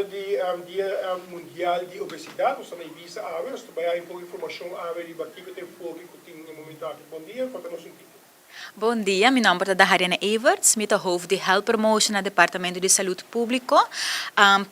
Kuadro di Dia Mundial di Obesidad, nos ta na Ibiza awe, nos ta bai haña un poko informashon awe riba kiko ta e enfoke ku tin na e momento aki. Bon dia, konta nos un tiki. Bon dia, mi nomber ta Dahariana Everts, mi ta hoofd di Health Promotion na Departamento di Salud Publico.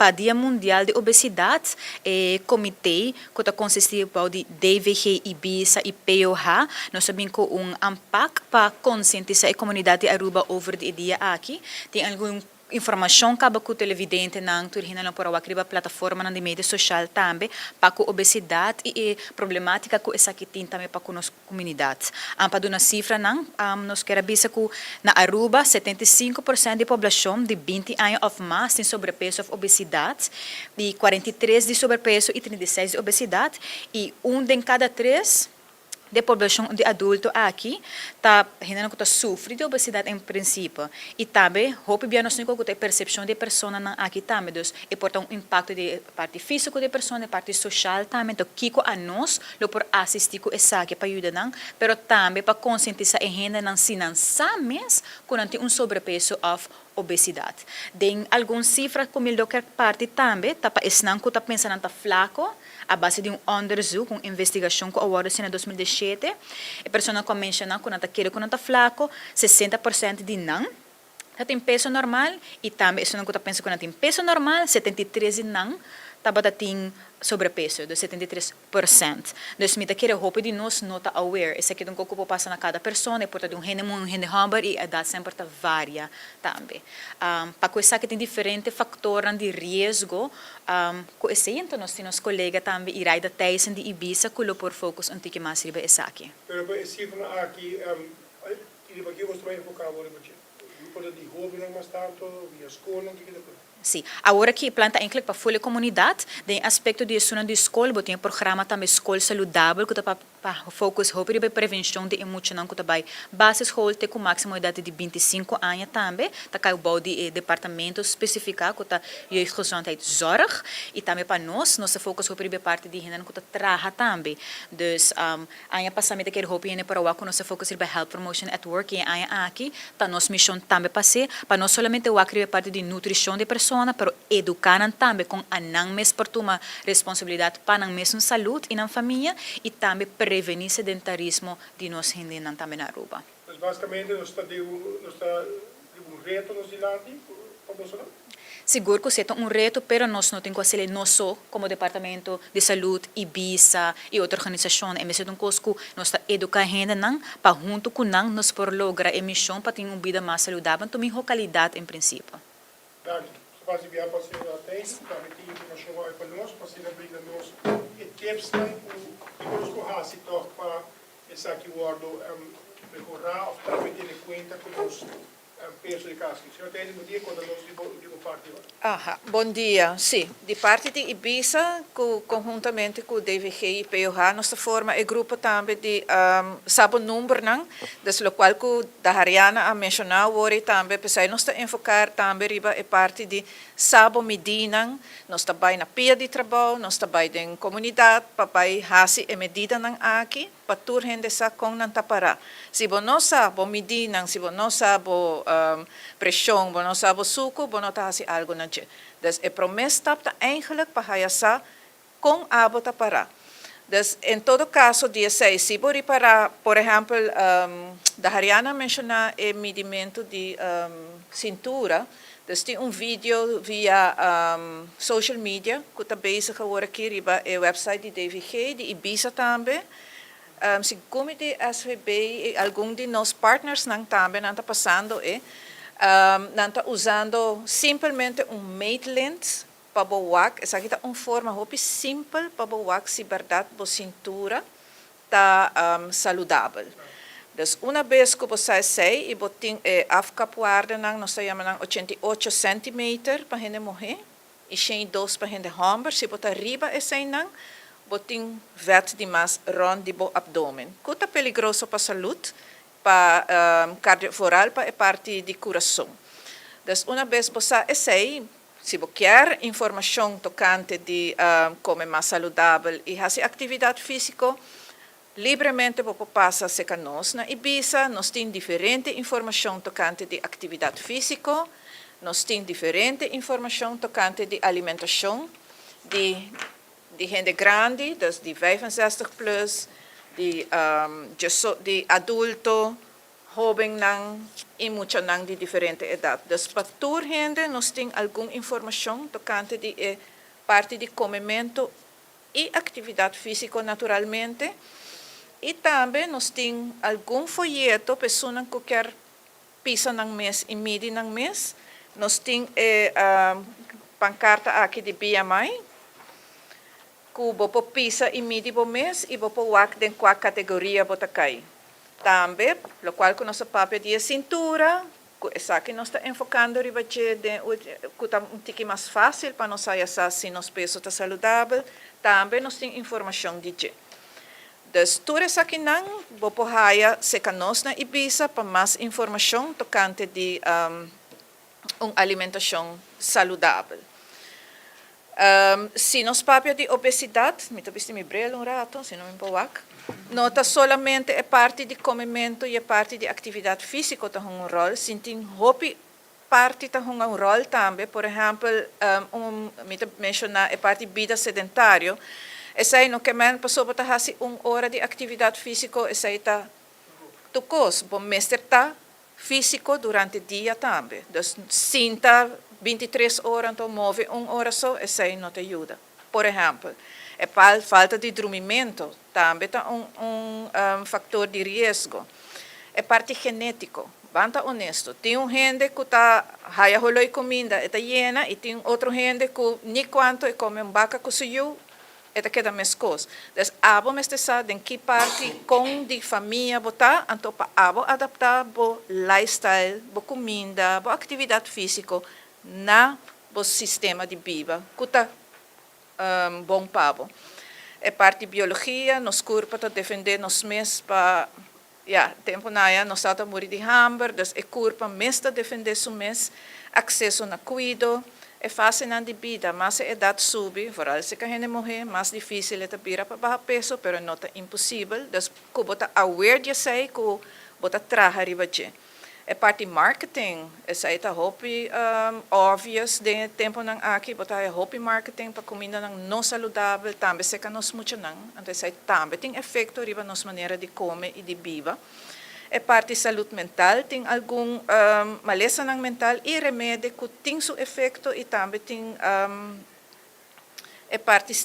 Pa Dia Mundial di Obesidad, e comité cu ta consisti bou di DVG, Ibisa y POH, nos a bin cu un aanpak pa concientisa e comunidad di Aruba over di e dia aki. Tin algun Informashon kaba ku televidentenan tur hende lo por a wak riba plataformanan di media soshal tambe pa ku obesidat i e problematika ku esaki tin tambe pa ku nos komunidat. Pa duna sifranan, nos kier a bisa ku na Aruba 75% di poblashon di 20 aña òf mas tin sobrepeso òf obesidat i 43 di sobrepeso i 36 di obesidat i un den kada tres De poblashon di adulto aki ta hendenan ku ta sufri di obesidat en prinsipio i tambe hopi bia nos tin ku ta e persepshon di e personanan aki tambe dus e por ta un impakto di e parti físiko di e persona e parti soshal tambe enton kiko anos lo por asisti ku esaki pa yuda nan pero tambe pa konsientisá e hendenan si nan sa mes ku nan tin un sobrepeso òf obesidad. Den algun cifra cu mi lo kier parti tambe ta pa esnan cu ta pensa nan ta flaco, a base di un onderzoek, un investigacion cu a wordo haci na 2017, e personanan cu a menciona cu nan ta kere cu nan ta flaco, 60% di nan ta tin peso normal y tambe esunnan cu ta pensa cu nan tin peso normal, 73 di nan tabata tin sobrepeso, dus 73%. Dus mi ta kere hopi di nos no ta aware. Esaki ta un kos ku por pasa na kada persona, e por ta di un hende muhé, un hende hòmber i edat semper ta varia tambe. Pa ku esaki tin diferente faktornan di riesgo ku esei, enton nos tin nos kolega tambe Iraida Thijssen di Ibisa ku lo por focus un tiki mas riba esaki. Pero pa e sifranan aki, riba ke boso ta bai enfoká bo riba dje? Gruponan di hóbennan mas tantu, via skolnan, kiko ta plan? Sí. Awor aki e plan ta enklik pa ful e komunidat. Den e aspekto di esunnan di skol, bo tin e programa tambe Skol Saludabel ku ta pa pa focus hopi riba e prevenshon di e muchanan ku ta bai basisschool te ku máksimo edat di 25 aña tambe ta kai bou di e departamento spesifiká ku ta Jeugdgezondheidszorg. I tambe pa nos, nos ta focus hopi riba e parti di hendenan ku ta traha tambe. Dus Aña pasá mi ta kere hopi hende por a wak ku nos ta focus riba Health Promotion at Work i e aña aki ta nos mishon tambe pa se pa no solamente wak riba e parti di nutrishon di e persona pero eduká nan tambe kon a nan mes por tuma responsabilidat pa nan mesun salud i nan famia i tambe prevení sedentarismo di nos hendenan tambe na Aruba. Dus basikamente nos ta den un nos ta riba un reto nos dilanti pa boso nan? Sigur cu si e ta un reto, pero nos no tin cu haci'le nos so como Departamento di Salud y Bisa y otro organisacionnan. E mester ta un cos cu nos ta educa hendenan pa hunto cu nan nos por logra e mision pa tin un bida mas saludabel, anto miho calidad en principio. Danki. Nos ta basi bia pa señora Thijssen cu tambe tin informacion awe pa nos, pa asina brinda nos e tipsnan cu kico nos por haci tog pa esaki wordo mehora of tambe tene cuenta cu nos Peso di kas. Señor Teddy, bo dia konta nos di bo di bo parti ora. Aha, bon dia. Sí, di parti di Ibisa ku konhuntamente ku DVG i POH nos ta forma e grupo tambe di sa bo numbernan, dus lokual ku Dahariana a menshoná awor i tambe p'esei nos ta enfoká tambe riba e parti di sa bo midinan, nos ta bai na pia di trabou, nos ta bai den komunidat pa bai hasi e medidanan aki. Pa tur hende sa kon nan ta pará. Si bo no sa bo midínan, si bo no sa bo preshon, bo no sa bo suku, bo no ta hasi algu na dje. Dus e promé stap ta eigenlijk pa haya sa kon abo ta pará. Dus en todo kaso di esei, si bo ripará, por ehèmpel, Dahariana a menshoná e midimentu di sintura, dus tin un video via social media ku ta bezig awor aki riba e website di DVG, di Ibisa tambe. Segun mi di SVB i algun di nos partnersnan tambe nan ta pasando e. Nan ta usando simpelmente un meetlint pa bo wak. Esaki ta un forma hopi simpel pa bo wak si bèrdat bo sintura ta saludabel. Dus una bes ku bo sa esei i bo tin e afkapwaardenan, nos ta yama nan 88 centimeter pa hende muhé i 102 pa hende hòmber, si bo ta riba eseinan, bo tin vèt di mas rònt di bo abdomen, ku ta peligroso pa salud, pa cardio, vooral pa e parti di kurason. Dus una bes bo sa esei, Si bo kier informashon tokante di kome mas saludabel i hasi aktividat físiko, libremente bo por pasa serka nos na Ibisa. Nos tin diferente informashon tokante di aktividat físiko. Nos tin diferente informacion tocante di alimentacion di hende grandi, dus di 65 plus, di adulto, hobennan y muchanan di diferente edad. Dus pa tur hende nos tin algun informacion tocante di e parti di comemento y actividad fisico, naturalmente. Y tambe nos tin algun foyeto pa personanan cu kier pisa nan mes y midi nan mes. Nos tin e pancarta aki di BMI, cu bo por pisa y midi bo mes y bo por wak den cua categoria bo ta cay. Tambe, locual cu nos a papia di cintura, cu esaki nos ta enfocando riba dje, cu ta un tiki mas facil pa nos sa si nos peso ta saludabel, tambe nos tin informacion di dje. Dus tur esakinan, bo por haya serca nos na Ibisa pa mas informacion tocante di un alimentacion saludabel. Si nos papia di obesidad, mi ta bisti mi bril un rato, si no mi por wak. No ta solamente e parti di comemento y e parti di actividad fisico ta un rol, sino tin hopi parti ta un rol tambe. Por ehempel, mi ta menciona e parti bida sedentario. Esey no kiermen pasobra ta hasi un ora di actividad fisico, esey ta tur cos, bo mester ta fisico durante dia tambe. Dus sinta 23 ora, anto move un ora so, esey no ta yuda. Por ehempel, e falta di drumimento tambe ta un factor di riesgo. E parti genetico, ban ta honesto. Tin un hende cu ta haya holo di cuminda, e ta yena, y tin otro hende cu ni cuanto e come un baca cu su yiu, e ta keda mescos. Dus abo mester sa den ki parti con di famia bo ta, anto pa abo adapta bo lifestyle, bo cuminda, bo actividad fisico na bo sistema di biba, cu ta bon pa bo. E parti biologia, nos curpa ta defende nos mes pa, ja, tempo nan aya nos ta muri di hamber, dus e curpa mes ta defende su mes, acceso na cuido, e fase nan di bida, mas e edad subi, vooral si hende muhe, mas dificil e ta bira pa baha peso, pero no ta imposibel, dus cu bo ta aware di esey, cu bo ta traha riba dje. E parti marketing, esey ta hopi obvious den tempo nan aki, bo ta hopi marketing pa cuminda nan no saludabel, tambe serca nos muchanan, anto esey tambe tin efecto riba nos manera di come y di biba. E parti salud mental, tin algun malesa nan mental y remedi cu tin su efecto y tambe tin e parti